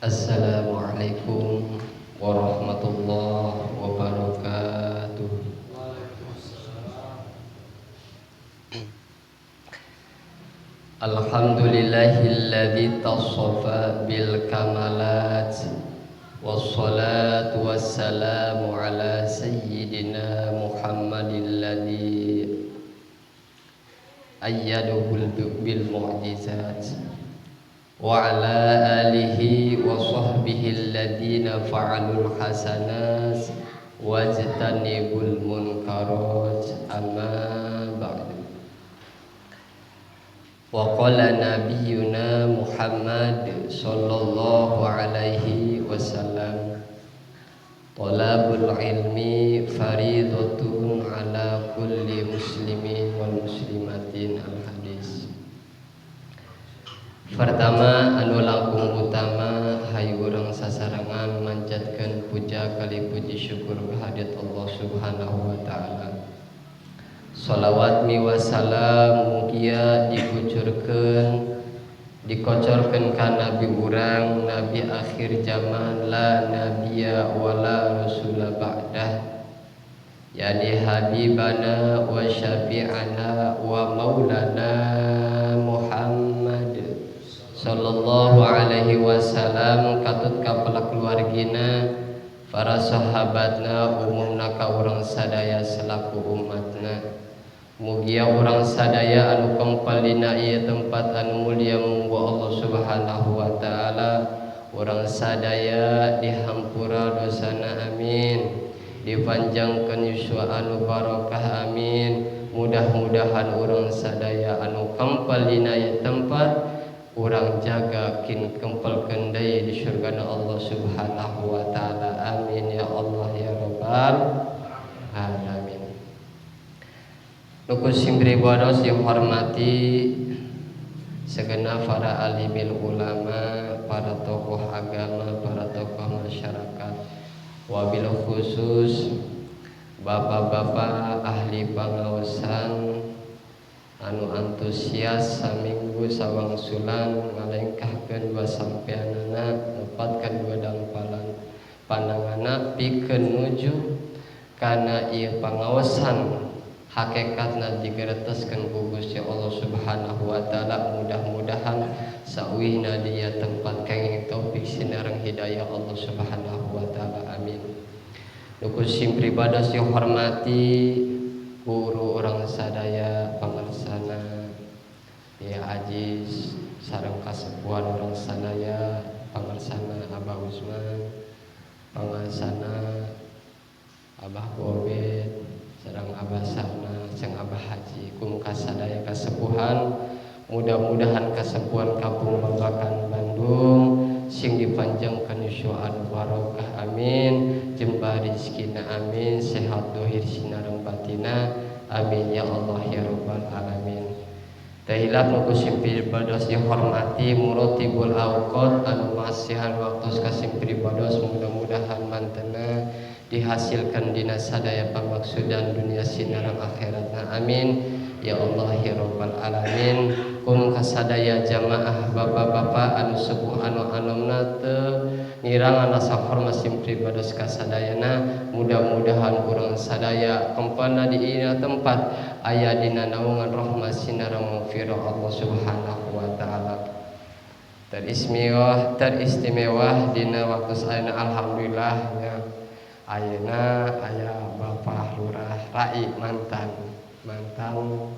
Assalamualaikum warahmatullahi wabarakatuh. Alhamdulillahilladzi tasaffa bil kamalat, wassalatu wassalamu ala sayyidina Muhammadil ladzi ayyadahu bil mu'jizat wa ala alihi wa sahbihi alladhina fa'alul hasanat wajtanibul munkarat, amma ba'du. Wa qala nabiyyuna Muhammad sallallahu alaihi wasallam, talabul ilmi faridatun ala kulli muslimin wal muslimatin. Al hadis. Pertama anu langkung utama, hayu urang sasarengan manjatkeun puja kali puji syukur kehadirat Allah Subhanahu wa taala. Salawat miwa salam mugia dikucurkeun, dikocorkeun ka nabi urang, nabi akhir zaman, la nabiyya wala rasula ba'dah, yani habibana wa syafi'ana wa maulana Muhammad sallallahu alaihi wasallam, katut kapala keluargina, para sahabatna, umumna ka urang sadaya selaku umatna. Mugia urang sadaya anu kempal dina ieu tempat anu mulia munggu Allah Subhanahu wa taala, urang sadaya dihampura dosana, amin, dipanjangkeun yuswa anu barokah, amin. Mudah-mudahan urang sadaya anu kempal dina ieu tempat urang jaga kin kempelkeun deui di surgana Allah Subhanahu wa taala, amin ya Allah ya rabbal alamin. Nu ku sim pribados dihormati segenap para alimil ulama, para tokoh agama, para tokoh masyarakat, wabil khusus bapak-bapak ahli pangaosan anu antusias saminggu sawangsulan ngalengkahkeun dua sampeanana, nepatkeun dua dangpalan pandanganna pikeun nuju kana ieu pangaosan hakikatna digereteskeun ku Gusti Allah Subhanahu wa taala. Mudah-mudahan sauwihna dia tempat kenging taufik sinareng hidayah Allah Subhanahu wa taala, amin. Nu ku sim pribados dihormati guru urang sadaya, pangarsana ya Ajiz sareng kasepuhan urang sadaya, pangarsana Abah Usman, pangarsana Abah Gobet sareng Abah Sana jeung Abah Haji, kum kasadaya kasepuhan. Mudah-mudahan kasepuhan kampung Babakan Bandung sing dipanjangkeun yuswa anu barokah, amin, jembar rezekina, amin, sehat dohir sinareng batina, amin ya Allah ya rabbal alamin. Teu hilap nu ku sim pribados dihormati muratibul awqat anu masihan waktu ka sim pribados, mudah-mudahan mantena dihasilkan dina sadaya pamaksudan dunia sinareng akhiratna, amin ya Allah ya rabbal alamin. Kum kasadaya jamaah bapak-bapak anu sepuh anu anomna teu ngirangan rasa hormat sim pribados kasadayana, mudah-mudahan urang sadaya kempana di ieu tempat aya dina naungan rahmat sinareng maghfirah Allah Subhanahu wa taala. Teristimewa, teristimewa dina waktu ayeuna, alhamdulillah ya, ayeuna aya Bapak Lurah Rai, mantan mantan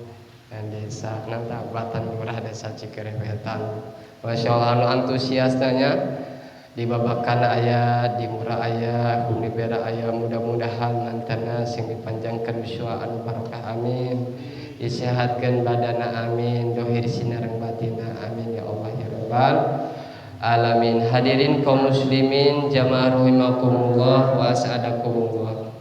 dan desa nanta batan lurah desa Cikeurih Wetan. Masya Allah, anu antusias nya di Babakan aya, di Murah aya, di Bera aya. Mudah-mudahan mantana sing dipanjangkeun yuswa anu barokah, amin, disehatkeun badana, amin, dohir sinareng batina, amin ya Allah ya rabbal alamin. Hadirin kaum muslimin jamaah rahimakumullah wa as'adakumullah,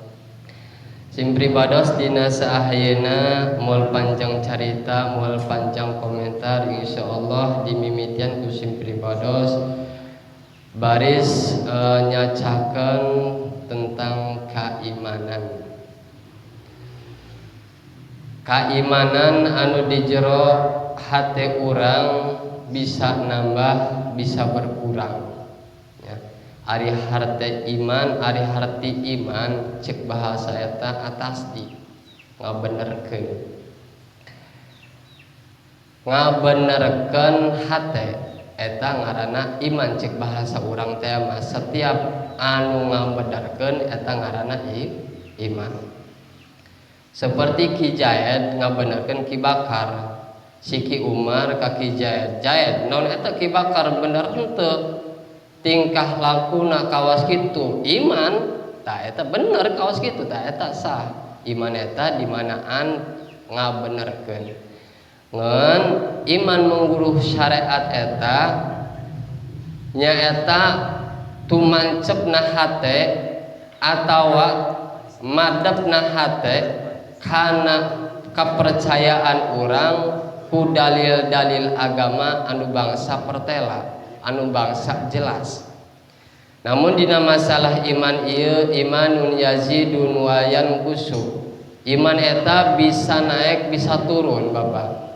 sim pribados dina saahyeuna moal panjang carita, moal panjang komentar, insyaallah dimimitian ku sim pribados baris nyacakeun tentang keimanan, keimanan anu di jero hate urang bisa nambah, bisa berkurang. Ya. Ari harte iman, ari harti iman cek bahasa eta atasdi ngabenerkeun. Ngabenerkeun hate eta ngaranna iman cek bahasa urang teh mah setiap anu ngabenerkeun eta ngaranna iman. Seperti Ki Zaid ngabenerkeun Ki Bakar, si Ki Umar ka Ki Zaid, Zaid naon eta Ki Bakar bener henteu tingkah lakuna kawas kitu iman tah eta bener kawas kitu tah eta sah iman eta dimanaan ngabenerkeun. Ngan iman mengguruh syariat eta nyaeta tumancepna hate atawa madepna hate kana kepercayaan urang ku dalil-dalil agama anu bangsa pertela anu bangsa jelas. Namun dina masalah iman ieu imanun yazidun wa yanqusu. Iman eta bisa naik bisa turun Bapak.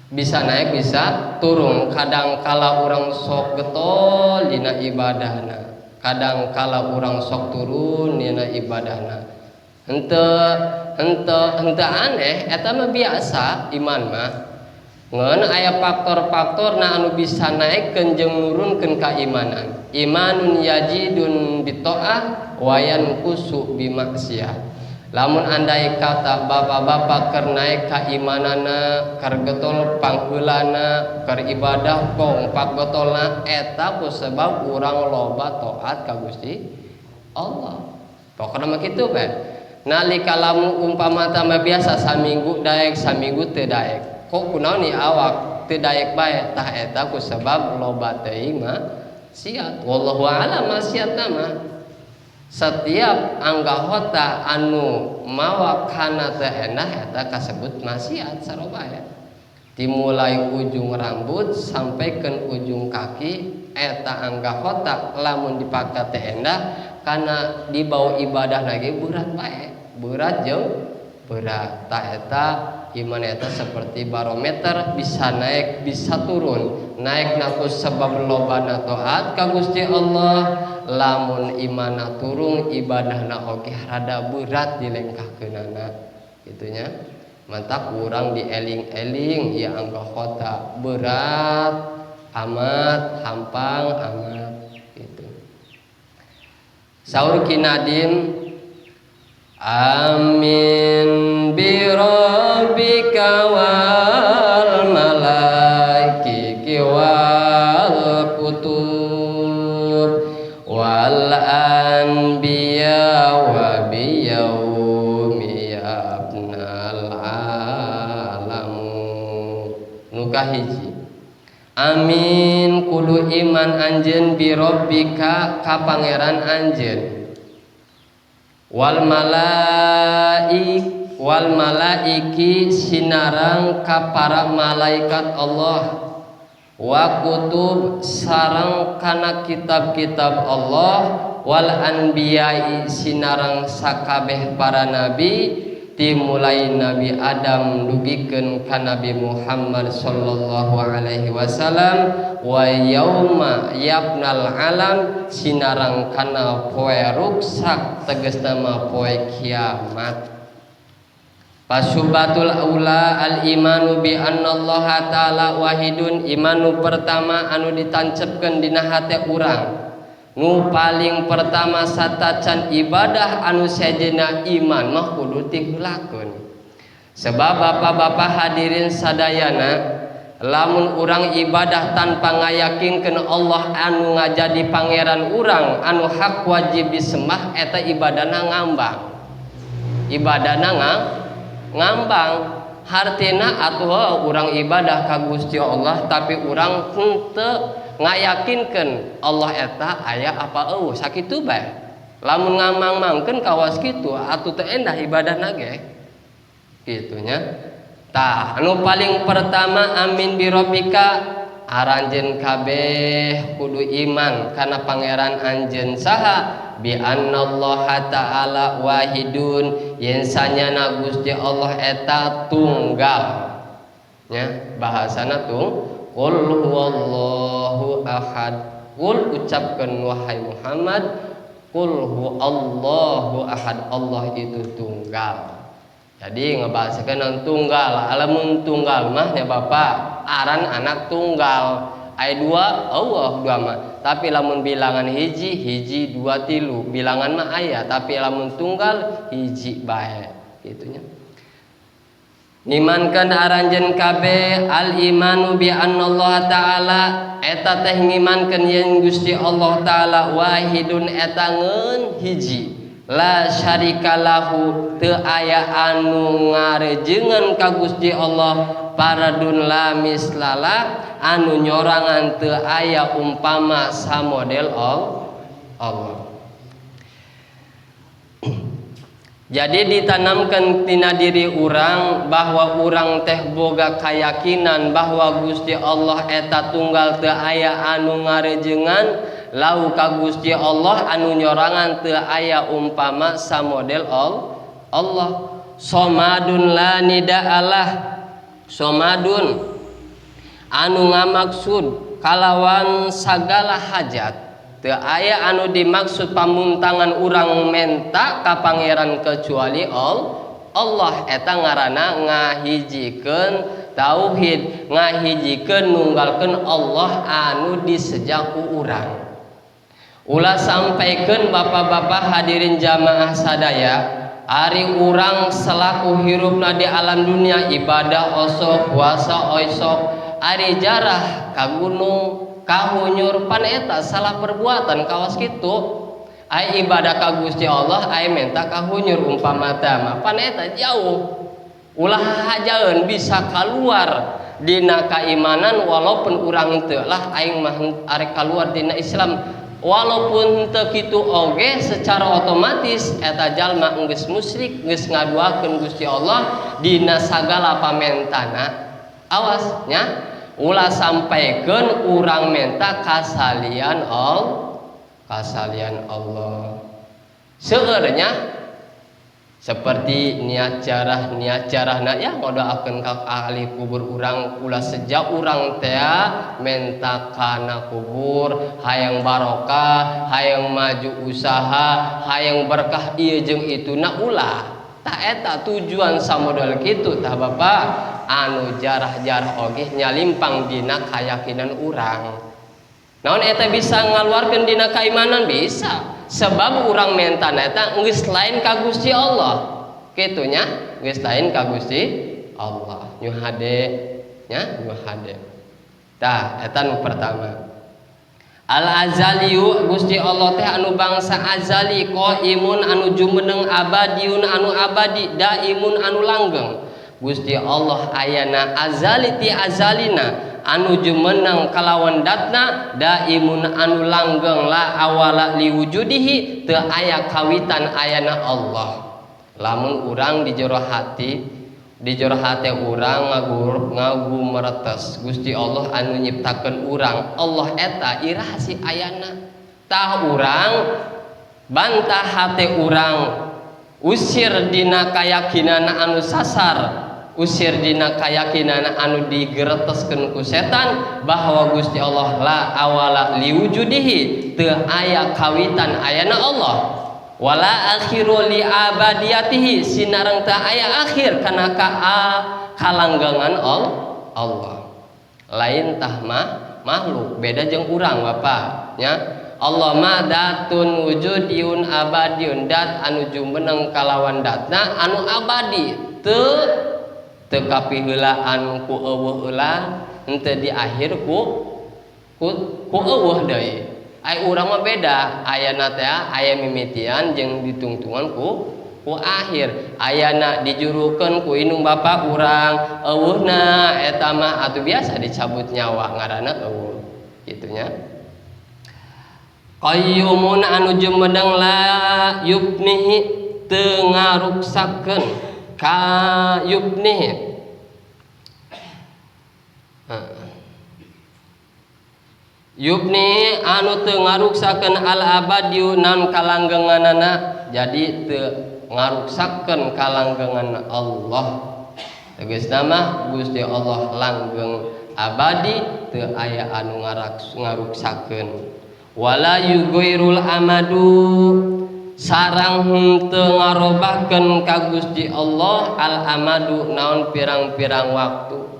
Bisa naik bisa turun. Kadang kala urang sok getol dina ibadahna, kadang kala urang sok turun dina ibadahna. Henteu aneh eta mah biasa iman mah. Ngan aya faktor-faktor na anu bisa naikkeun jeung nurunkeun keimanan. Imanun yazidun bitoah wa yanqusu bimaksiat. Lamun andai kata bapak-bapak keur naik keimanana, keur getol pangheulana, keur ibadah kompak getolna eta ku sebab urang loba taat ka Gusti Allah. Pokona mah kitu bae. Nalika lamun umpama tambah biasa saminggu daek saminggu teu daek. Kok kunaon ni awak teu daek bae tah eta ku sebab loba teuing maksiat. Wallahu a'lam maksiatna mah. Setiap anggahota anu mawa kana teu endah eta kasebut maksiat sarobaya. Dimulai ujung rambut sampai ke ujung kaki eta anggahota lamun dipake teu endah kana dibawa ibadah lagi berat bae, berat jeung berat. Tah eta iman eta seperti barometer bisa naik bisa turun. Naik ku sebab lobana taat ka Gusti Allah, lamun imanna turun ibadahna oge rada berat dilengkahkeunana kitu nya. Mantap urang dieling-eling ya anggota berat amat hampang amat gitu. Saur Ki Nadim amin bi rabbika wal malaikati wal kutub wal anbiya wa bi yaumi yabnal alamu. Nu kahiji amin kudu iman anjeun bi rabbika ka pangeran anjeun wal malaik wal malaiki sinarang ka para malaikat Allah wa kutub sareng kana kitab-kitab Allah wal anbiya'i sinarang sakabeh para nabi dimulai Nabi Adam dugikeun ka Nabi Muhammad sallallahu alaihi wasallam wa yauma yabnal alam sinarang kana poe ruksak tegasna mah poe kiamat. Pasubatul aula al imanu bi annallaha ta'ala wahidun imanu pertama anu ditancepkeun dina hate urang nu paling pertama satacan ibadah anu sejenna iman mah kudu tiheulakeun. Sebab bapak-bapak hadirin sadayana lamun urang ibadah tanpa ngayakinkeun Allah anu ngajadi pangeran urang anu hak wajib disembah eta ibadahna ngambang. Ibadahna ngambang hartina atuh urang ibadah ka Gusti Allah tapi urang henteu ngayakinkeun Allah eta aya apa eueuh sakitu bae. Lamun ngamang-mangkeun kawas kitu atuh teu endah ibadahna ge. Kitu nya. Tah anu paling pertama amin bi rabbika aranjeun kabeh kudu iman kana pangeran anjeun saha bi annallaha ta'ala wahidun yen sanyana Gusti Allah eta tunggal nya bahasana tung qul huwallahu ahad. Qul ucapkeun wahai Muhammad, qul hu Allahu ahad, Allah itu tunggal. Jadi ngebahasakeun tunggal, alamun tunggal mah nya Bapak aran anak tunggal. Aya dua Allah dua mah. Tapi lamun bilangan hiji, hiji dua tilu, bilangan mah aya, tapi lamun tunggal hiji bae gitunya. Ngimankeun aranjeun kabeh al imanu bi annallaha ta'ala eta teh ngimankeun yen Gusti Allah ta'ala wahidun eta ngeun hiji, la syarika lahu teu aya anu ngarejengan ka Gusti Allah, paradun la mislala anu nyorangan teu aya umpama samodel Allah. Jadi ditanamkan tina diri urang bahwa urang teh boga keyakinan bahwa Gusti Allah eta tunggal teu aya anu ngarejengan lau ka Gusti Allah anu nyorangan teu aya umpama samodel Allah. Somadun la nida'alah, somadun anu ngamaksud kalawan sagala hajat, teu aya anu dimaksud pamuntangan urang menta ka pangeran kecuali Allah. Eta ngaranna ngahijikeun tauhid, ngahijikeun nunggalkeun Allah anu diseja ku urang. Ulah sampaikeun bapak-bapak hadirin jamaah sadaya, ari urang selaku hirupna di alam dunia ibadah osok, puasa osok, ari jarah ka gunung kahunyur pan eta salah perbuatan kawas kitu. Ai ibadah ka Gusti Allah ai menta kahunyur umpama teh mah pan eta jauh. Ulah hajaeun bisa keluar dina keimanan walaupun urang teu lah aing mah arek keluar dina Islam, walaupun teu kitu oge secara otomatis eta jalma geus musyrik, geus ngaduakeun Gusti Allah dina sagala pamentana. Awas nya, ulah sampaikeun urang menta kasalian Allah, kasalian Allah. Seueurnya seperti niat jarah, niat jarahna ya ngadoakeun ka ahli kubur urang, ulah seja urang teh menta kana kubur hayang barokah, hayang maju usaha, hayang berkah ieu jeung ituna ulah. Tah eta tujuan samodel kitu tah Bapak anu jarah-jarah oge nyalimpang dina keyakinan urang. Naon eta bisa ngaluarkeun dina keimanan? Bisa. Sebab urang menta eta geus lain ka Gusti Allah. Kitu nya, geus lain ka Gusti Allah. Nyu hade nya, nyu hade. Tah eta nu pertama. Al azaliyu Gusti Allah teh anu bangsa azali, qaimun anu jumeneng, abadiun anu abadi, daimun anu langgeng. Gusti Allah ayana azali ti azalina anu jumeneng kalawan datna, daimun anu langgeng, la awala liwujudihi teu aya kawitan ayana Allah. Lamun urang di jero hati, di jero hate urang ngagumeretes Gusti Allah anu nyiptakeun urang, Allah eta iraha si ayana. Tah urang bantah hate urang, usir dina kayakinan anu sasar, usir dina kayakinan anu digereteskeun ku setan bahwa Gusti Allah la awala liwujudihi teu aya kawitan ayana Allah, wala akhiru li abadiyatihi sinareng teu aya akhir kana kalanggengan Allah. Lain tah mah makhluk beda jeung urang Bapak nya. Allah mah datun wujudiun abadiun, dat anu jumeneng kalawan datna anu abadi, teu teu kapiheulaan ku eueuh heula, henteu di akhir ku ku eueuh deui. Ai urang mah beda, ayana teh aya mimitian jeung ditungtungan ku akhir. Ayana dijurukeun ku indung bapa urang, eueuhna eta mah atuh biasa dicabut nyawa ngaranna eueuh kitu nya. Qayyumun anu jumeneng la yubnihi teu ngaruksakeun ka yubnihi. Yubni anu teu ngaruksakeun al abadiu nan kalanggenganana, jadi teu ngaruksakeun kalanggengan Allah. Tegasna mah Gusti Allah langgeng abadi teu aya anu ngaruksakeun. Wala yughairul amadu sarang henteu ngarobahkeun ka Gusti Allah al amadu naon pirang-pirang waktu.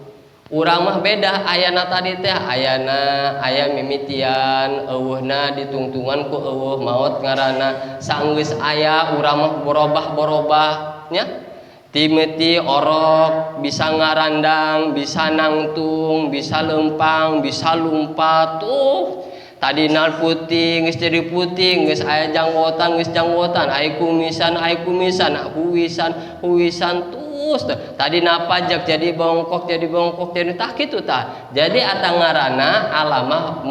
Urang mah beda, ayana tadi teh ayana aya mimitian eueuhna ditungtungan ku eueuh maot ngaranna sanggeus aya urang mah berobah-berobah nya. Timeti orok bisa ngarandang, bisa nangtung, bisa lempang, bisa lumpat tuh. Tadina putih geus jadi putih, geus aya janggotan geus janggotan, aya kumisan aya kumisan, huwisan huwisan terus. Tadina pajak jadi bongkok jadi bongkok jadi tah kitu tah. Jadi eta ngaranna alamah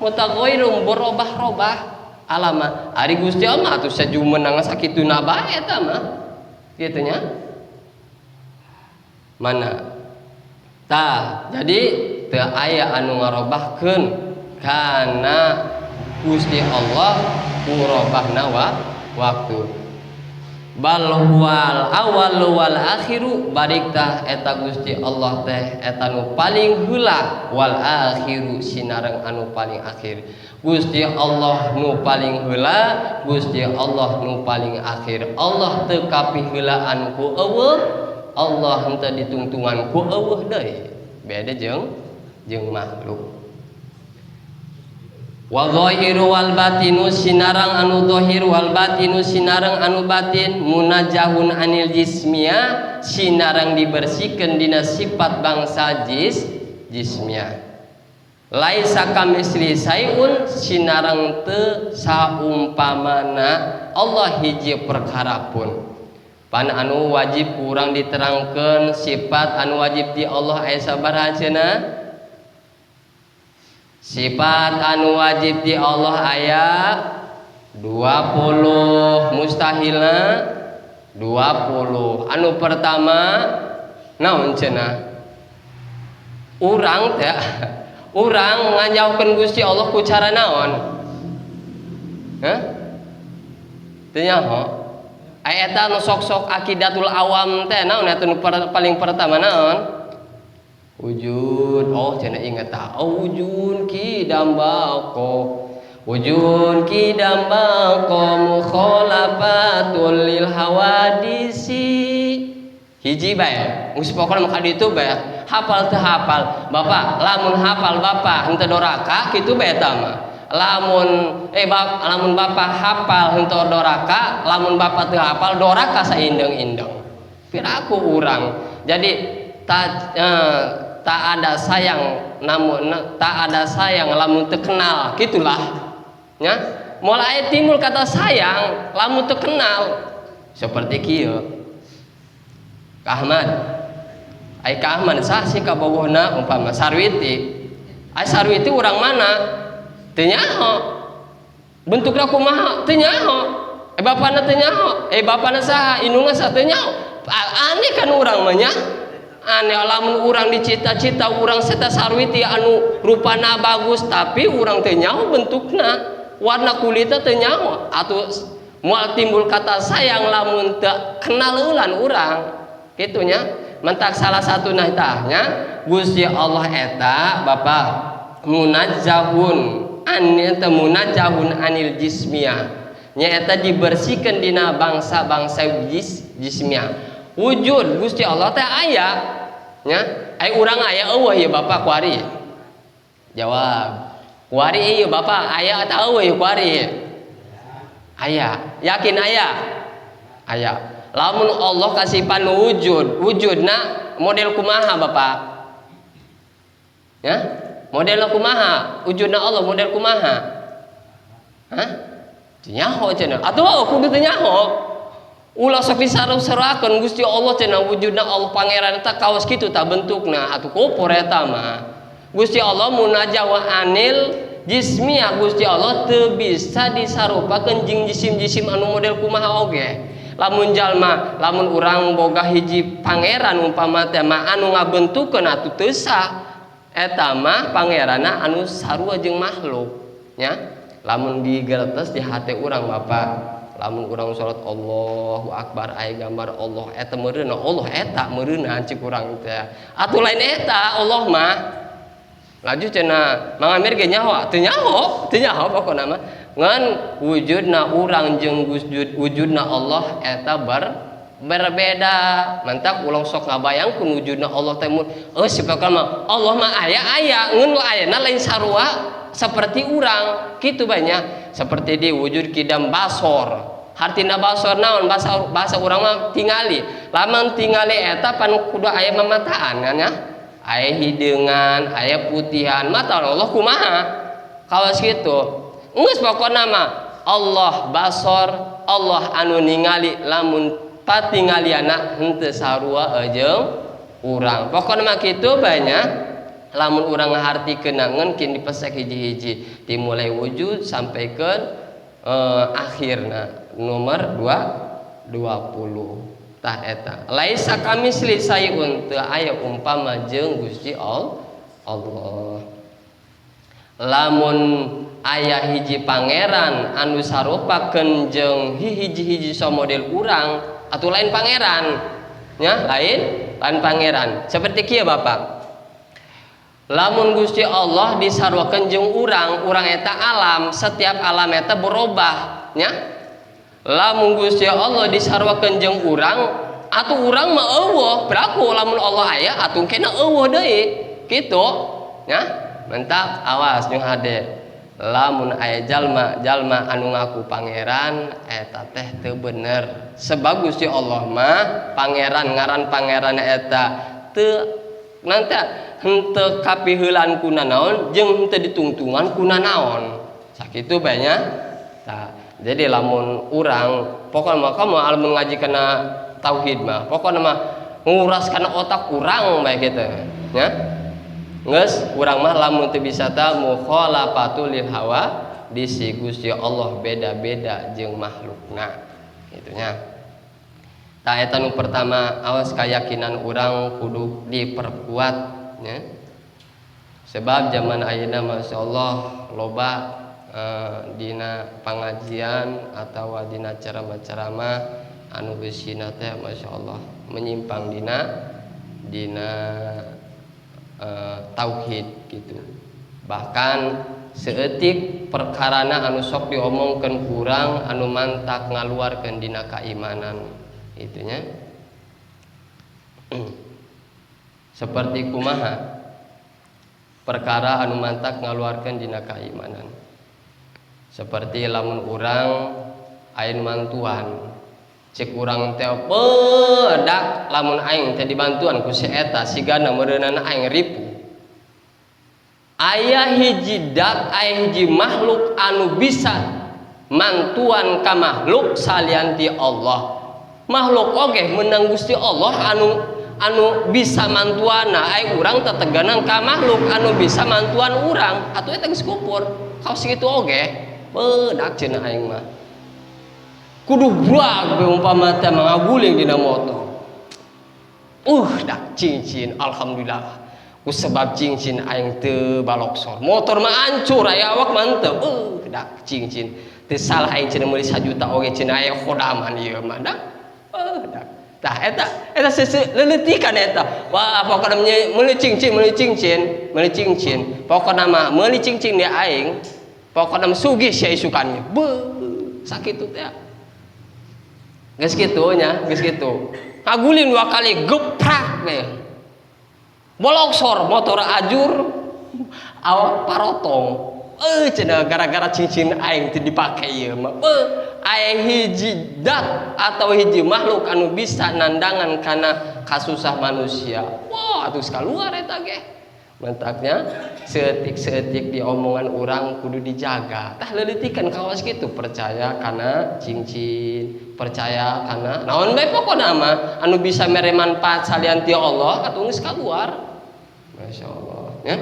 mutaghayyirum berubah-robah alama. Ari Gusti Allah atuh sajumenang sakituna bae eta mah. Kitu nya. Mana? Tah, jadi teu aya anu ngarobahkeun kana Gusti Allah murobahna waktu. Bal huwal awal wal akhiru barik tah eta Gusti Allah teh eta nu paling heula wal akhiru sinareng anu paling akhir. Gusti Allah nu paling heula, Gusti Allah nu paling akhir. Allah teu kapiheulaan ku eueuh, Allah henteu ditungtungan ku eueuh deui. Beda jeung makhluk. Wa zahiru wal batinu sinarang anu zahir wal batinu sinarang anu batin munajahun anil jismiyah sinarang dibersihkan dina sifat bangsa jismiyah. Laisa kamisli sayun sinarang teu saumpamana Allah hiji perkara pun. Pan anu wajib kurang diterangkeun sifat anu wajib di Allah aya sabaraha cenah? Sifat anu wajib di Allah aya 20, mustahilna 20. Anu pertama naon cenah? Urang teh urang ngajauhkeun Gusti Allah ku cara naon? Hah? Teu nyaho. Aya eta anu sok-sok akidatul awam teh naon eta nu paling pertama naon? Wujud, oh cenah ingat tah. Oh, wujud kidam baqo. Wujud kidam baqo mukhalafatul lil hawadisi. Hiji bae, geus pokona mah ka ditu bae. Hafal teu hafal. Bapak, lamun hafal bapak henteu doraka kitu bae eta mah. Lamun lamun bapak hafal henteu doraka, lamun bapak teu hafal doraka saindeng-indeng. Piraku urang. Jadi tak ada sayang namun tak ada sayang lamun teu kenal gitulah nya. Moal aya timbul kata sayang lamun teu kenal seperti kieu. Ka Ahmad, ai Ka Ahmad sah sih kabogohna umpama Sarwiti. Ai Sarwiti urang mana teu nyaho, bentukna kumaha teu nyaho, bapana teu nyaho, bapana saha indungna saha teu nyaho. Aneh kan urang mah nya. Aneh lamun urang dicita-cita urang seta Sarwiti anu rupana bagus tapi urang teu nyaho bentukna, warna kulitna teu nyaho, atuh moal timbul kata sayang lamun teu kenal eulan urang kitu nya. Mentak salah satu nah tah nya Gusti Allah eta Bapak munazzahun an eta munazzahun anil jismiyah nya, eta dibersihkeun dina bangsa-bangsa jismiyah. Wujud Gusti Allah teh aya nya, ai urang aya eueuh ieu Bapak kuari? Jawab. Kuari ieu Bapak aya atawa eueuh ieu kuari? Aya. Yakin aya? Aya. Lamun Allah kasipan wujud, wujudna model kumaha Bapak? Ya? Model kumaha? Wujudna Allah model kumaha? Hah? Teu nyaho cenah. Atuh kudu teu nyaho. Ulah sok disaru-saruakeun Gusti Allah cenah wujudna Allah pangeran eta kawas kitu tah bentukna, atuh kufur eta mah. Gusti Allah munajah wa anil jismiyah, Gusti Allah teu bisa disarupakeun jeung jisim-jisim anu model kumaha oge. Lamun jalma, lamun urang boga hiji pangeran umpama teh mah anu ngabentukeun atuh teu sah. Eta mah pangeranna anu sarua jeung makhluk nya. Lamun digertes di hate urang Bapak, lamun urang salat Allahu Akbar aya gambar Allah eta meureunna Allah eta meureunna cik urang teh. Atuh lain eta Allah mah. Laju cenah Mang Amir ge nyaho, teu nyaho, teu nyaho pokona mah. Ngan wujudna urang jeung wujudna Allah eta berbeda. Mantak ulah sok ngabayangkeun wujudna Allah teh mun euy pokona mah Allah mah aya aya ngan ayana lain sarua seperti urang kitu banyak. Seperti di wujud kidam basor. Hartina basor naon bahasa bahasa urang mah tingali. Lamun tingali eta pan kudu aya mamataan kan ya. Aya hideungan, aya putihan, mata Allah kumaha? Kawas kitu. Geus pokona mah Allah basor, Allah anu ningali lamun patingaliana henteu sarua jeung urang. Pokona mah kitu banyak. Lamun urang ngahartikeun ngan kin dipesek hiji-hiji dimulai wujud sampai ke akhirna nomor 2 20. Tah eta laisa kamisli sayun teu aya umpama jeung Gusti Allah. Lamun aya hiji pangeran anu sarupakeun jeung hiji-hiji samodel urang atuh lain pangeran nya, lain lain pangeran. Seperti kieu Bapak, lamun Gusti Allah disaruakeun jeung urang, urang eta alam, setiap alam eta berubah nya. Lamun Gusti Allah disaruakeun jeung urang atuh urang mah eueuh, berlaku lamun Allah aya atuh kena eueuh deui kitu nya. Mentak awas jeung hade, lamun aya jalma-jalma anu ngaku pangeran eta teh teu bener. Sebab Gusti Allah mah pangeran, ngaran pangeran eta teu nanti henteu kapiheulan kuna naon jeung henteu ditungtungan kuna naon, sakitu banyak. Tah, jadi lamun urang pokokna mah kamu lamun ngaji kana tauhid mah pokokna mah nguras kana otak urang bae kitu nya. Geus urang mah lamun teu bisa ta mukhalafatul lil hawa di si Gusti Allah beda-beda jeung makhlukna kitu nya. Tah eta nu pertama, awas keyakinan urang kudu diperkuat nya. Sebab zaman ayeuna masyaallah loba dina pengajian atau dina ceramah-ceramah anu geusina teh masyaallah menyimpang dina dina tauhid gitu. Bahkan seetik perkarana anu sok diomongkeun kurang anu mantak ngaluarkeun dina keimanan itunya. Seperti kumaha perkara anu mantak ngaluarkeun dina keimanan, seperti lamun urang aya mantuan, cek urang teh pedak lamun aing teh dibantuan ku si eta sigana meureunana aing ripuh. Aya hiji dat, aya hiji makhluk anu bisa mantuan ka makhluk salian ti Allah. Makhluk oge menang Gusti Allah anu anu bisa mantuana. Aya urang teteganan ka makhluk anu bisa mantuan urang atuh eta geus kufur. Kaos kitu oge pedak cenah aing mah kudu buag be umpama teh ngaguling dina motor. Dak cincin alhamdulillah ku sebab cincin aing teu baloksor, motor mah hancur aya awak mah henteu. Dak cincin teu salah aing cenah meuli 1 juta oge cenah aya khodaman ieu mah dak. Dak tah eta eta sese leuletikan eta. Wah, pokona meuli cincin, meuli cincin, meuli cincin, pokona mah meuli cincin dia aing pokona mah sugih sia isukannya. Beuh, sakitu teh geus kitu nya, geus kitu ngaguling dua kali geprak we boloksor motor ajur awak parotong. Cenah gara-gara cincin aing teu dipake ieu mah. Aya hiji dat atau hiji makhluk anu bisa nandangan kana kasusah manusia. Wah, atuh keluar eta ge. Mentaknya seetik-seetik di omongan orang kudu dijaga. Tah leuletikan kawas gitu, percaya kana cincin, percaya kana naon bae pokona mah anu bisa mere manfaat salian ti Allah atuh geus keluar. Masya Allah ya.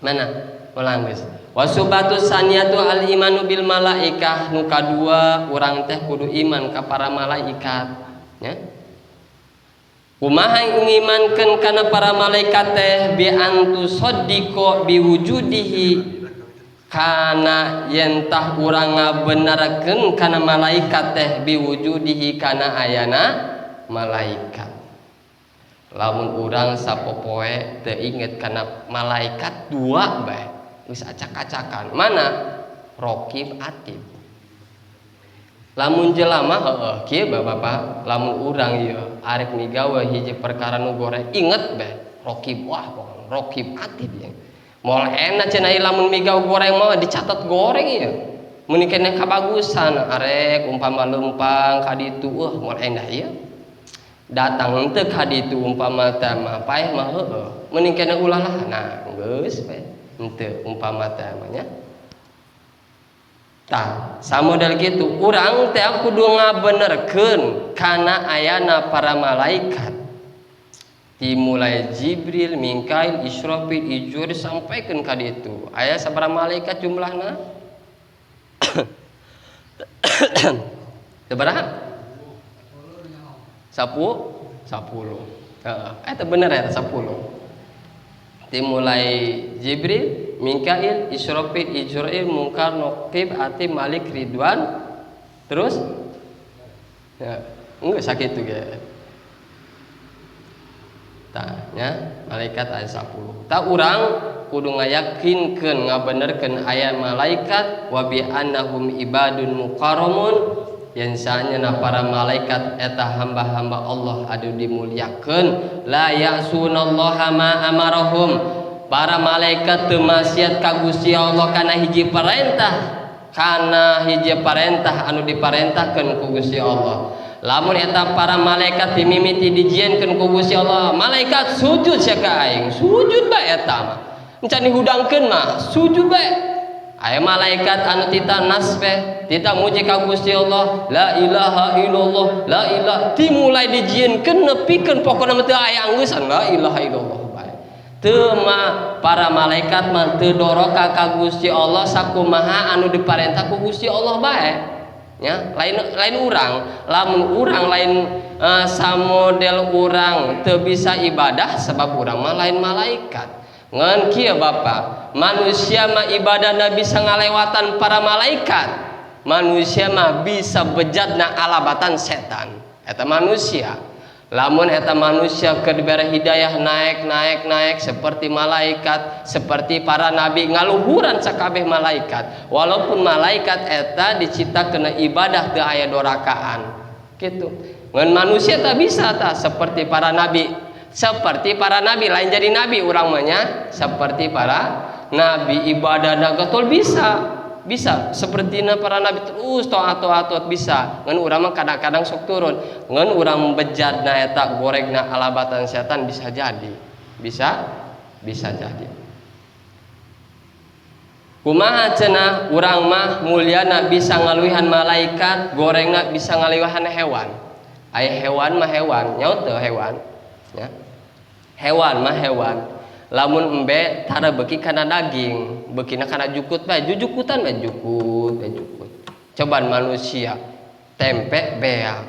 Mana ulang geus. Wasubatu saniyatu al imanu bil malaikah. Nu kadua urang teh kudu iman ka para malaikat ya. Kumaha ngimankeun kana para malaikat teh? Bi antusaddiqo biwujudihi, kana yen tah urang ngabenarkeun kana malaikat teh, biwujudihi, kana ayana malaikat. Lamun urang sapopoe teu inget kana malaikat dua bae, geus acak-acakan. Mana? Rokib Atid. Lamun jelema, heueuh, kieu Bapak, lamun urang ieu arek migawe hiji perkara nu goreng, inget bae rokib, wah, pokona rokib atid ya. Moal enak cenah lamun migawe goreng mah, dicatat goreng ieu. Mun keneh kabagusan arek umpama leumpang ka ditu, wah, moal endah ieu. Datang teu ka ditu umpama teh mah paeh mah, heueuh. Mending keneh ulah lah. Nah, geus we. Henteu umpama teh mah nya. Tah, samodel kitu urang teh kudu ngabenerkeun kana ayana para malaikat. Dimulai Jibril, Mikail, Israfil, Ijur sampaikeun ka ditu. Aya sabaraha malaikat jumlahna? Sabaraha? 10. Heeh, eta bener eta 10. Dimulai Jibril, Mikail, Israfil, Ijrail, Mungkar, Nokib, Atid, Malik, Ridwan, terus ya, enggak sakit tuh ge. Tah nya, malaikat aya 10. Tah, urang kudu ngayakinkeun, ngabenerkeun aya malaikat, wa bi annahum ibadun mukarramun, yang na para malaikat eta hamba-hamba Allah anu dimuliakeun, la ya'sunallaha ma amarahum, para malaikat teu maksiat ka Gusti Allah kana hiji perintah, kana hiji perintah anu diparentahkeun ku Gusti Allah. Lamun eta para malaikat dimimiti dijienkeun ku Gusti Allah, "Malaikat, sujud sia ka aing," sujud bae. Eta mah encan dihudangkeun mah sujud bae. Aya malaikat anu tita nasbeh, tita muji ka Gusti Allah, la ilaha illallah, la ilaha, dimulai dijienkeun nepikeun pokona mah teu aya angeusan, la ilaha illallah bae. Teu mah para malaikat mah teu doroka ka Gusti Allah, sakumaha anu diparentah ku Gusti Allah bae nya. Lain lain urang, lamun urang lain samodel urang teu bisa ibadah sebab urang mah lain malaikat. Ngan kieu, Bapak, manusia mah ibadahna bisa ngalewatan para malaikat. Manusia mah bisa bejatna alabatan setan. Eta manusia. Lamun eta manusia keur dibere hidayah naik, naik, naik seperti malaikat, seperti para nabi, ngaluhuran sakabeh malaikat. Walaupun malaikat eta diciptakeun ibadah, teu aya dorakaan gitu. Ngan manusia tak bisa tah seperti para nabi, seperti para nabi, lain jadi nabi urang mah nya, seperti para nabi ibadah getol, bisa bisa seperti para nabi, terus taat, taat, taat, bisa. Ngan urang mah kadang-kadang sok turun. Ngan urang bejatna eta goregna alabatan setan, bisa jadi, bisa bisa jadi. Kumaha cenah urang mah mulyana bisa ngaluihan malaikat, gorengna bisa ngaluihan hewan? Aya hewan mah hewan nyaut teu hewan ya? Hewan mah hewan, lamun embe tara beuki kana daging, beukina kana jukut bae, jujukutan bae, jukut bae, jukut. Cobaan manusia, tempe beak,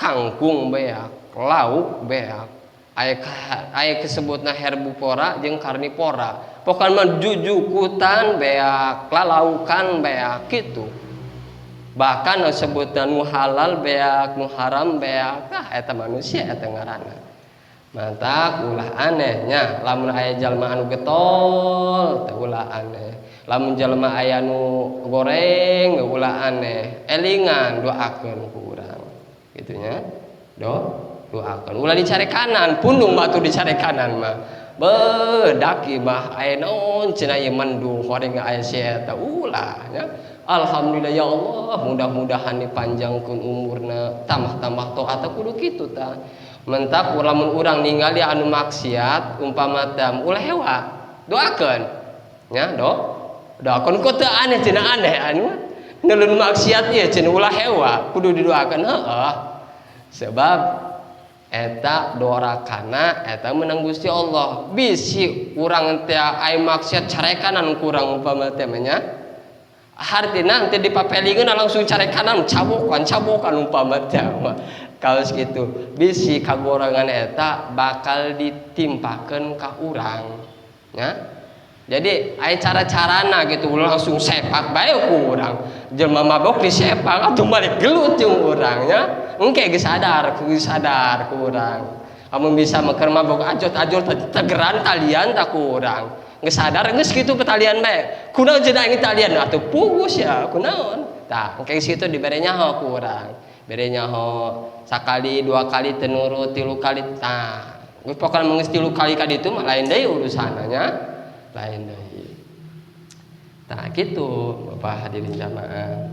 kangkung beak, lauk beak. Aya aya kesebutna herbivora jeung karnivora. Pokokna mah jujukutan beak, lalaukan beak gitu. Bahkan sebutna nu halal beak, nu haram beak. Ah, eta manusia eta ngaranna. Matak ulah anehnya lamun aya jalma anu getol teh, ulah aneh. Lamun jalma aya nu goreng, ulah aneh. Elingan, doakeun ku urang kitu nya. Doakeun, ulah dicarekanan, pundung batu dicarekanan mah. Bedaki mah aya naon cenah ieu, mendung horeng aya si eta, ulah nya. Alhamdulillah, ya Allah, mudah-mudahan dipanjangkeun umurna, tambah-tambah taat, kudu kitu tah. Matak lamun urang ningali anu maksiat umpama teh, ulah hewa, doakeun nya, doakeun. Kok teu aneh cenah, aneh anu nulun maksiat ieu cenah, ulah hewa, kudu didoakeun. Heeh, sebab eta dorakana eta menang Gusti Allah. Bisi urang teh aya maksiat carekanan kurang umpama teh nya, hartina teh dipapelingeun langsung carekanan, cabokan cabokan umpama teh. Kalau segitu bisi kagorengan eta bakal ditimpakeun ka urang ya. Jadi aya cara-carana gitu, langsung sepak bae ku urang. Jelema mabok disepak atuh balik gelut jeung urang nya. Engke geus sadar, geus sadar ku urang. Amun bisa mah keur mabok ajot-ajot tegeran talian tak kurang. Geus sadar geus kitu petalian bae. Kunaon cenah aing talian atuh pugus ya, kunaon. Tah, engke situ dibere nyaho ku urang. Bere nyaho sakali, dua kali teu nurut, tilu kali tah. Geus pokona mah geus tilu kali ka ditu mah lain deui urusanna, lain deui. Tah kitu Bapak hadirin jamaah.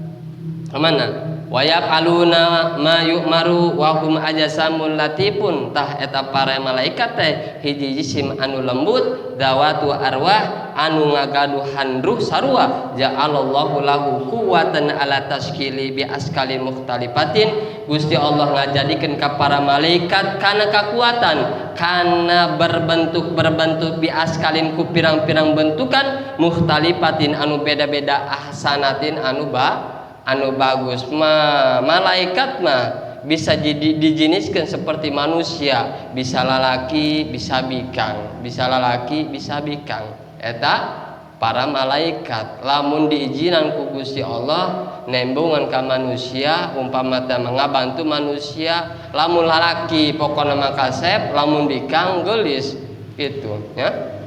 Kemana? Wa yaf'aluna ma yu'maru wa hum ajsamul latifun. Tah eta para malaikat teh hiji jisim anu lembut, dawatu arwah anu ngagaduhan ruh sarua, ja'alallahu lahu quwwatan ala tashkili bi askali mukhtalifatin. Gusti Allah ngajadikeun ka para malaikat kana kakuatan kana berbentuk-berbentuk bi askalin ku pirang-pirang bentukan mukhtalifatin anu beda-beda, ahsanatin anu ba anu bagus. Mah malaikat mah bisa jadi dijeniskan seperti manusia, bisa lalaki bisa bikang, bisa lalaki bisa bikang. Eta para malaikat lamun diizinan ku Gusti Allah nembungan ka manusia, umpama teh ngabantu manusia, lamun lalaki pokona mah kasep, lamun bikang geulis gitu ya.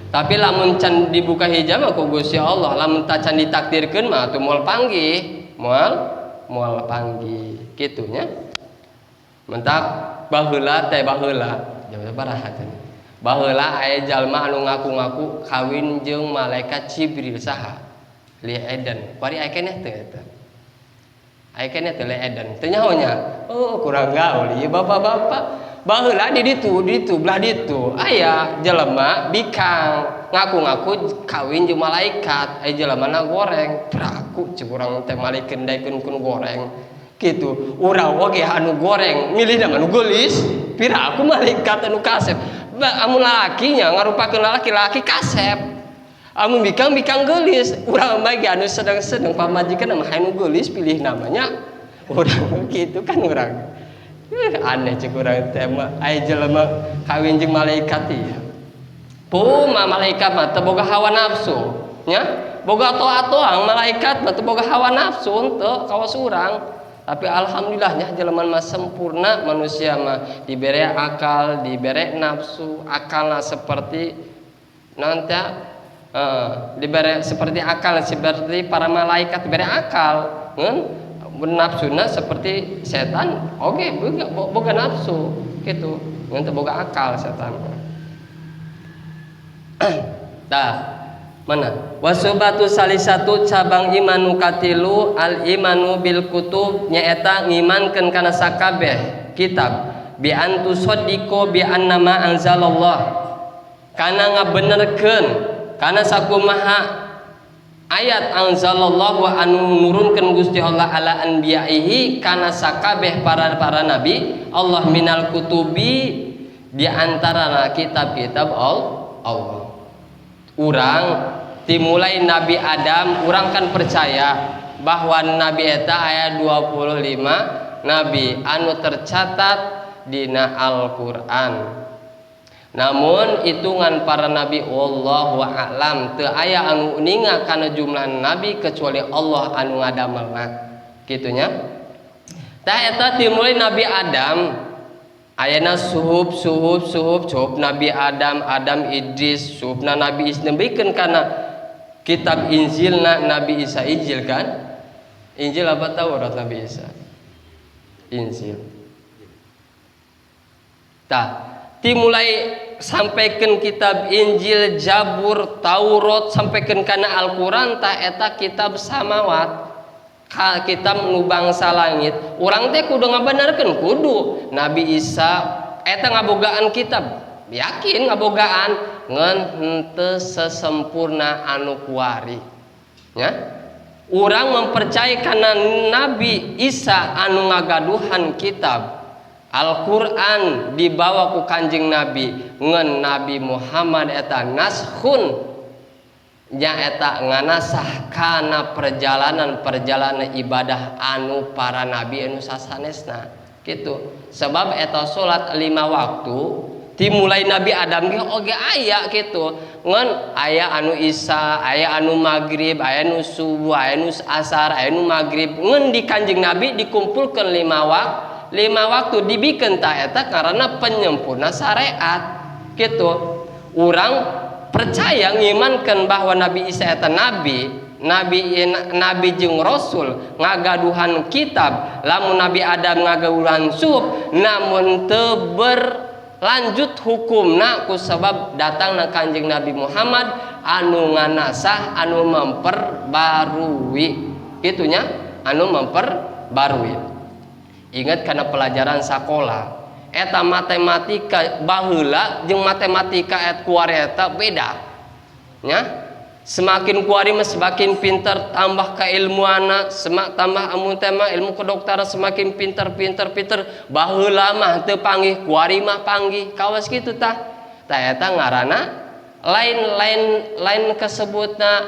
Tapi lamun can dibuka hijab mah ku Gusti Allah, lamun tacan ditakdirkeun mah atuh moal panggih, moal moal panggih kitu nya. Mentak baheula teh, baheula jam sabaraha teh, baheula aya jalma anu ngaku-ngaku kawin jeung malaikat Jibril. Saha? Li Eden. Kuari aya keneh teu eta? Aya keneh teu Li Eden? Teu nyaho nya? Oh, kurang gaul ieu bapak-bapak. Baheula di ditu, di ditu belah ditu aya jelema bikang ngaku-ngaku kawin jeung malaikat. Aya jelema goreng peraku, cek urang teh malaikat daekeun kun goreng kitu. Urang oge anu goreng milih anu geulis, pira aku malaikat anu kasep. Amun lalakinya ngarupakeun lalaki, lalaki kasep, amun bikang, bikang geulis. Urang mah anu sedang-sedang pamajikan mah anu geulis pilih namanya urang gitu kan. Urang aneh, cek urang teh mah aya jelema kawin jeung malaikat ieu. Puma malaikat mah teu boga hawa nafsu nya, boga toa-toang. Malaikat mah teu boga hawa nafsu henteu kawas urang. Tapi alhamdulillahnya jelema mah sempurna, manusia mah dibere akal, dibere nafsu. Akalna seperti nanti dibere seperti akal seperti para malaikat, dibere akal ngan nafsuna seperti setan. Oke, okay, boga, boga nafsu gitu ngan teu boga akal setan. Tah, mana wa syu'batu salisatu, cabang iman nu katilu, al imanu bil kutub, nyaeta ngimankeun kana sakabeh kitab, bi an tusaddiqo bi annama anzalallah, kana ngabenerkeun kana sakumaha ayat anzalallahu anu nurunkeun Gusti Allah ala anbiyaihi kana sakabeh para para nabi Allah, minal kutubi di antara kitab-kitab Allah. Urang dimulai Nabi Adam, urang kan percaya bahwa Nabi eta aya 25 nabi anu tercatat dina Al-Qur'an. Namun hitungan para nabi, wallahu a'lam, teu aya anu uninga kana jumlah nabi kecuali Allah anu ngadamelna kitu nya. Tah, eta dimulai Nabi Adam, ayana suhuf suhuf suhuf suhuf Nabi Adam, Adam Idris, suhufna Nabi Isa, nembekeun kana kitab Injilna Nabi Isa. Injil kan, Injil apa Taurat Nabi Isa? Injil. Tah, dimulai sampaikan kitab Injil, Jabur, Taurat, sampaikan kana Al-Quran. Tah, eta kitab samawat, kitab nu bangsa langit. Urang teh kudu ngabenerkeun, kudu Nabi Isa eta ngabogaan kitab, yakin ngabogaan, ngan henteu sesempurna anu kuari nya. Urang mempercayai karena Nabi Isa anu ngagaduhan kitab Al-Quran dibawa ku Kanjeng Nabi, ngan Nabi Muhammad eta naskhun, nyaeta nganasah kana perjalanan-perjalanan ibadah anu para nabi anu sasanesna gitu. Sebab eta salat lima waktu dimulai Nabi Adam ge oge aya gitu, ngan aya anu Isya, aya anu maghrib, aya anu subuh, aya anu asar, aya anu maghrib. Ngan di Kanjeng Nabi dikumpulkan lima waktu. 5 waktu dibikeun ta eta karena penyempurna syariat gitu. Urang percaya ngimankeun bahwa Nabi Isa eta nabi, nabi jeung rasul ngagaduhan kitab, lamun Nabi Adam ngagaduhan suhuf namun teu berlanjut hukumna ku sebab datangna Kanjeng Nabi Muhammad anu nganasah anu memperbarui gitunya, anu memperbarui. Ingat kana pelajaran sakola eta matematika baheula jeung matematika et kuari eta beda nya. Semakin kuari mah semakin pintar, tambah keilmuanna, semak tambah amun teh mah ilmu kedokteran semakin pintar, pintar, pintar. Baheula mah teu panggih, kuari mah panggih, kawas kitu tah. Tah eta ngaranna lain kesebutna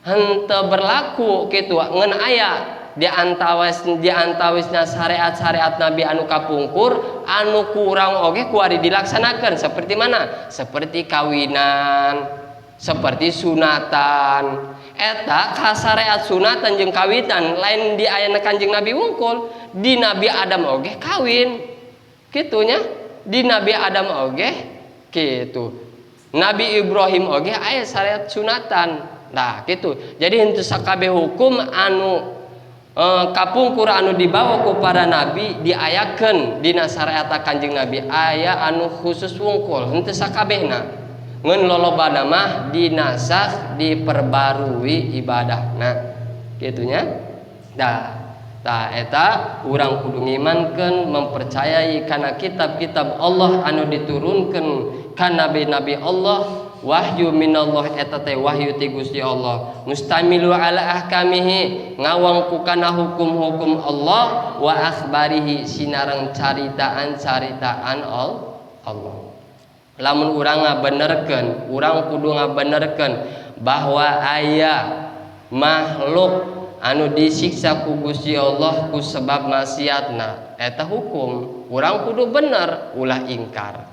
henteu berlaku kitu ngan aya di antawis, di antawisna syariat-syariat Nabi anu kapungkur anu kurang oge kuari dilaksanakeun seperti mana? Seperti kawinan, seperti sunatan. Eta kasareat sunatan jeung kawinan lain di ayana Kanjeng Nabi wungkul, di Nabi Adam oge kawin. Kitunya, di Nabi Adam oge kitu. Nabi Ibrahim oge aya syariat sunatan. Nah, kitu. Jadi henteu sakabeh hukum anu kapungkur anu dibawa ku para nabi diayakeun dina syariat Kanjeng Nabi aya anu khusus wungkul, henteu sakabehna. Ngan lolobana mah dinasakh diperbarui ibadahna gitunya. Dah tah eta urang kudu ngimankeun mempercayai kana kitab-kitab Allah anu diturunkeun ka nabi-nabi Allah, wahyu minallah eta teh wahyu ti Gusti Allah mustamilu ala ahkamihi ngawangku kana hukum-hukum Allah wa akhbarihi sinareng caritaan-caritaan Allah. Lamun urang ngabenerkeun, urang kudu ngabenerkeun bahwa aya makhluk anu disiksa ku Gusti Allah ku sebab maksiatna, eta hukum. Urang kudu bener, ulah ingkar.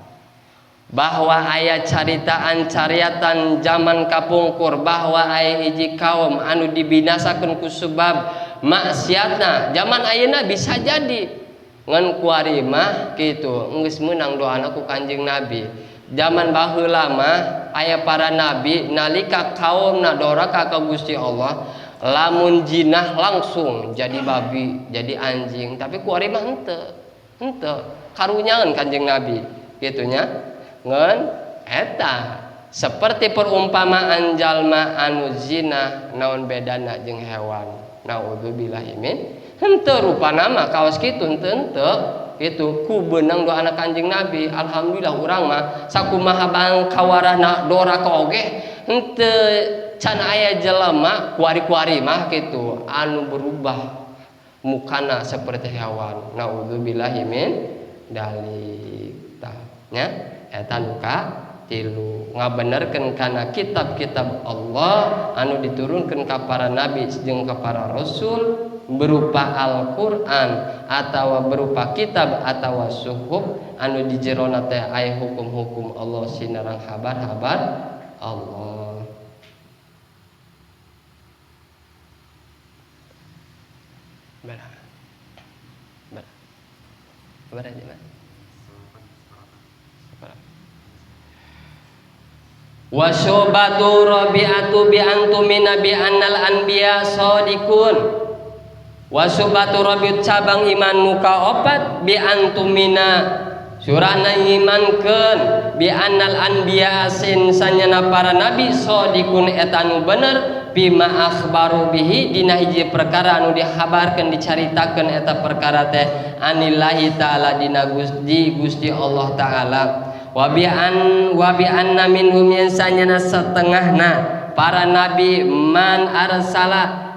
Bahwa aya caritaan-cariatan zaman kapungkur bahwa aya hiji kaum anu dibinasakeun ku sebab maksiatna, zaman ayeuna bisa jadi. Ngan kuari mah kitu, geus meunang doana ku Kanjeng Nabi. Zaman baheula mah aya para nabi nalika kaumna doraka ka Gusti Allah, lamun jinah langsung jadi babi, jadi anjing, tapi kuari mah henteu. Henteu, karunyaeun Kanjeng Nabi gitunya. Ngan eta seperti perumpamaan jalma anu zina naon bedana jeung hewan. Naudzubillahi min. Henteu rupana mah kawas kitu henteu henteu. Itu ku beunang doana Kanjeng Nabi. Alhamdulillah urang mah sakumaha bang kawarana doraka oge henteu can aya jelema kuari-kuari mah kitu anu berubah mukana seperti hewan. Naudzubillahi min dalik. Tah nya eta nu katilu ngabenerkeun kana kitab-kitab Allah anu diturunkeun ka para nabi jeung ka para rasul berupa Al-Qur'an atawa berupa kitab atawa suhuf anu di jerona teh aya hukum-hukum Allah sinareng habar-habar Allah. Bara. Bara. Bara aja, Mas. Wa syubatu rabi'atu bi antumina bi annal anbiya sadiqun. Wa syubatu rabi'at cabang iman muka opat bi antumina surana imankeun bi annal anbiya sin sanyana para nabi sadiqun eta nu bener bima akhbaru bihi dina hiji perkara anu dihabarkeun dicaritakeun eta perkara teh anillahi ta'ala dina Gusti Allah ta'ala. Wa bi an wa bi anna minhum yansanyana setengahna para nabi man arsala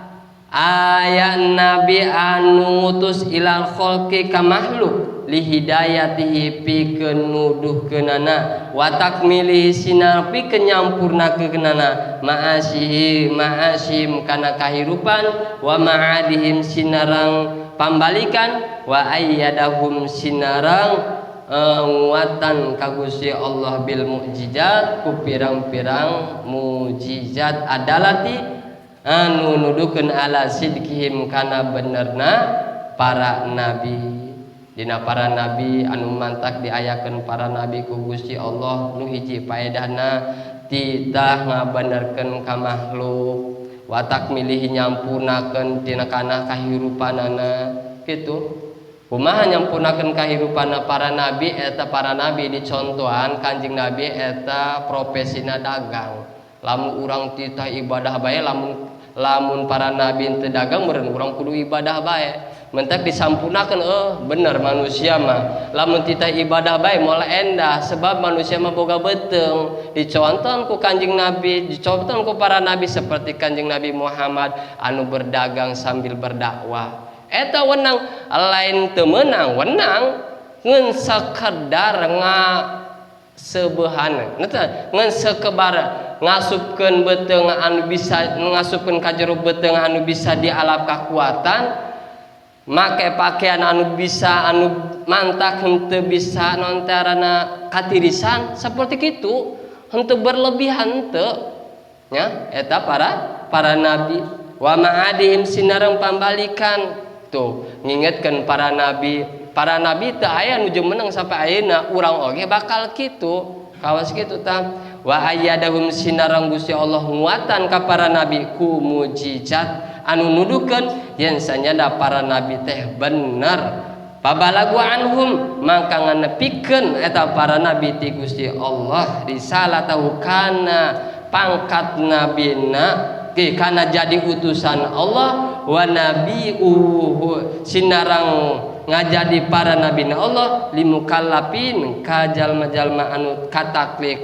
aya nabi anu ngutus ilal khalqi ka makhluk li hidayatihi pikeun nuduhkeunana wa takmilihi sinar pikeun nyampurnakeunana ma'asihi ma'asim kana kahirupan wa ma'adihim sinarang pambalikan wa ayyadahum sinarang nguatan ka Gusti Allah bil mukjizat ku pirang-pirang mukjizat adalati anu nuduhkeun ala sidqihim kana benerna para nabi. Dina para nabi anu mantak diayakeun para nabi ku Gusti Allah, nu hiji paedahna titah ngabenerkeun ka makhluk, watak milih nyampurnakeun tina kana kahirupanana kitu. Kumaha nyampurnakeun kahirupanna para nabi eta? Para nabi dicontohan Kanjeng Nabi eta profesina dagang. Lamun urang titah ibadah bae, lamun lamun para nabi teu dagang, meureun urang kudu ibadah bae. Mentak disampurnakeun, eh bener, manusia mah lamun titah ibadah bae moal endah, sebab manusia mah boga beuteung. Dicontohan ku Kanjeng Nabi, dicontohan ku para nabi, seperti Kanjeng Nabi Muhammad anu berdagang sambil berdakwah. Eta wenang, lain teu meunang, wenang, ngan sakedar nga sebehan ngan sekebar ngasupkeun beuteung anu bisa ngasupkeun ka jero beuteung, anu bisa dialap kakuatan, make pakaian anu bisa, anu mantak henteu bisa nontarana katirisan, seperti itu, henteu berlebihan teu nya. Eta para para nabi. Wa ma'adihim sinareng pambalikan. Tuh ngingetkeun para nabi. Para nabi teu aya nu menang sampai ayeuna, urang oge bakal kitu, kawas kitu tah. Wa ayyadahum sinareng Gusti Allah nguatan ka para nabi ku mujizat anu nuduhkeun yen sanyada para nabi teh bener. Pabalagu anhum mangka nganepikeun eta para nabi ti Gusti Allah risalatahu kana pangkat nabina ki, kana jadi utusan Allah, wa nabiuhu sinarang ngajadi para nabi Allah, limukallafin ka jalma-jalma anu kataklif,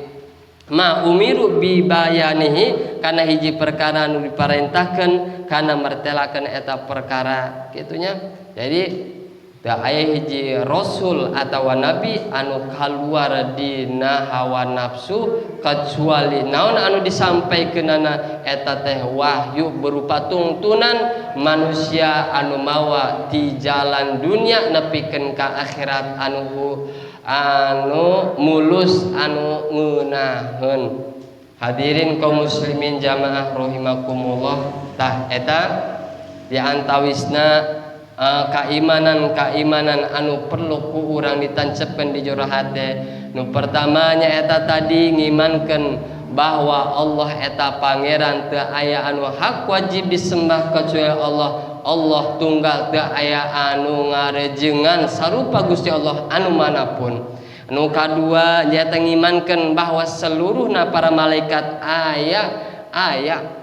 ma umiru bi bayanihi kana hiji perkara anu diparentahkeun kana mertelakeun eta perkara, kitunya. Jadi teu aya hiji rasul atawa nabi anu kaluar dina hawa nafsu, kecuali naon anu disampaikeunana eta teh wahyu berupa tungtunan manusia anu mawa di jalan dunia nepikeun ka akhirat, anu anu mulus, anu ngeunaheun. Hadirin kaum muslimin jamaah rahimakumullah, tah eta di antawisna keimanan-keimanan anu perlu ku urang ditancepkeun di jero hate. Nu pertama nyaeta tadi, ngimankeun bahwa Allah eta pangeran, teu aya anu hak wajib disembah kecuali Allah. Allah tunggal, teu aya anu ngarejengan sarupa Gusti Allah anu manapun. Nu kadua nyaeta ngimankeun bahwa seluruhna para malaikat aya, aya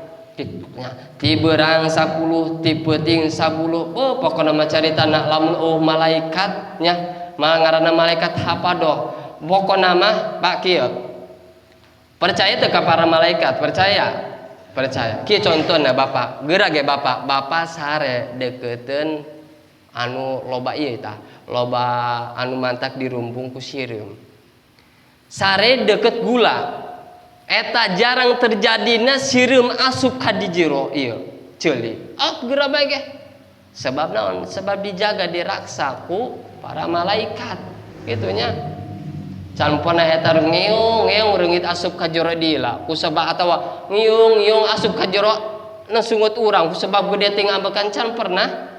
ti beurang 10, ti peuting 10. Oh, pokokna mah caritana lamun oh malaikat nya mah ngaranna malaikat hapadoh. Pokokna mah, Pak, kieu, percaya teu ka para malaikat? Percaya, percaya. Kieu contohna, Bapak geura ge, Bapak, Bapak sare deketeun anu loba ieu tah, loba anu mantak dirumpung ku sireum, sare deket gula, eta jarang terjadina sireum asup ka di jero ieu ceuli. Oh, geura bae ge. Sebab naon? Sebab dijaga, diraksa ku para malaikat, kitu nya. Can pernah eta ngeung ngeung reungit asup ka jero dila ku sebab, atawa ngiung ngiung asup ka jero na sungut urang ku sebab gede ting ambekan, can pernah.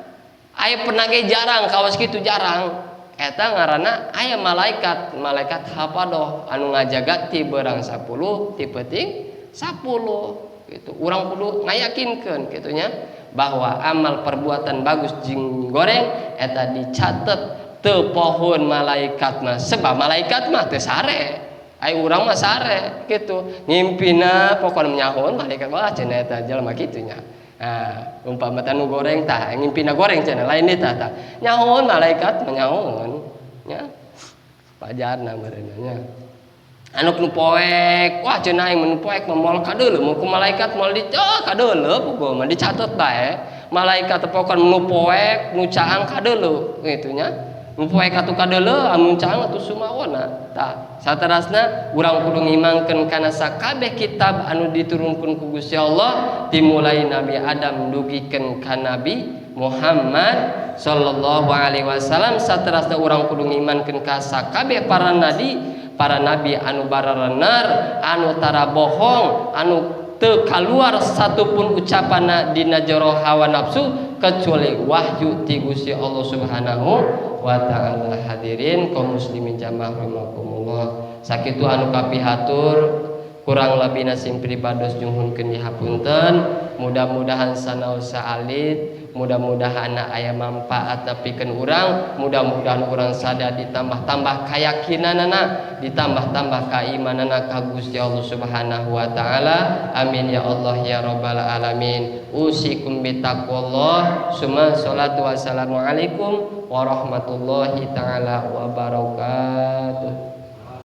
Aya pernah ge jarang, kawas kitu jarang. Eta ngaranna aya malaikat, malaikat hapadoh anu ngajaga ti beurang 10, ti peuting 10 gitu. Urang kudu ngayakinkeun kitu nya bahwa amal perbuatan bagus jeung goreng eta dicatet, teu pohon malaikat mah, sebab malaikat mah teu sare. Ai urang mah sare gitu, ngimpina pokona nyahoan malaikat, wah cenah eta jelema kitu nya. Nah, umpama nu goreng tah, ngimpina goreng cenah, lain eta tah. Nyahoan malaikat mah nyahoan nya. Pajarna meureun nya. Anu nu poek, wah cenah aing mun poek mah moal kadeuleu mun ku malaikat, moal di oh, kadeuleu pokona mah dicatet bae. Malaikat pokona nu poek, nu caang kadeuleu kitu nya. Nu poek atuh kadeuleu, anu caang atuh sumawona. Tah, saterasna urang kudu ngimangkeun kana sakabeh kitab anu diturunkeun ku Gusti Allah dimulai Nabi Adam dugikeun ka Nabi Muhammad sallallahu alaihi wasallam. Saterasna urang kudu ngimankeun ka sakabeh para nabi anu bararenar, anu tara bohong, anu teu kaluar satupun ucapanna dina jero hawa nafsu. kecuali wahyu ti Gusti Allah Subhanahu wa taala. Hadirin kaum muslimin jamaah rahimakumullah, sakitu anu kapihatur, kurang lebih sim pribados nyuhunkeun dihapunten. Mudah-mudahan sanaos saalit, mudah-mudahan aya manfaat pikeun urang, mudah-mudahan urang sadaya ditambah-tambah keyakinanana, ditambah-tambah keimanana ka Gusti Allah Subhanahu wa taala. Amin ya Allah ya rabbal alamin. Usikum bitaqwallah, summa salatu wassalamu alaikum warahmatullahi taala wabarakatuh.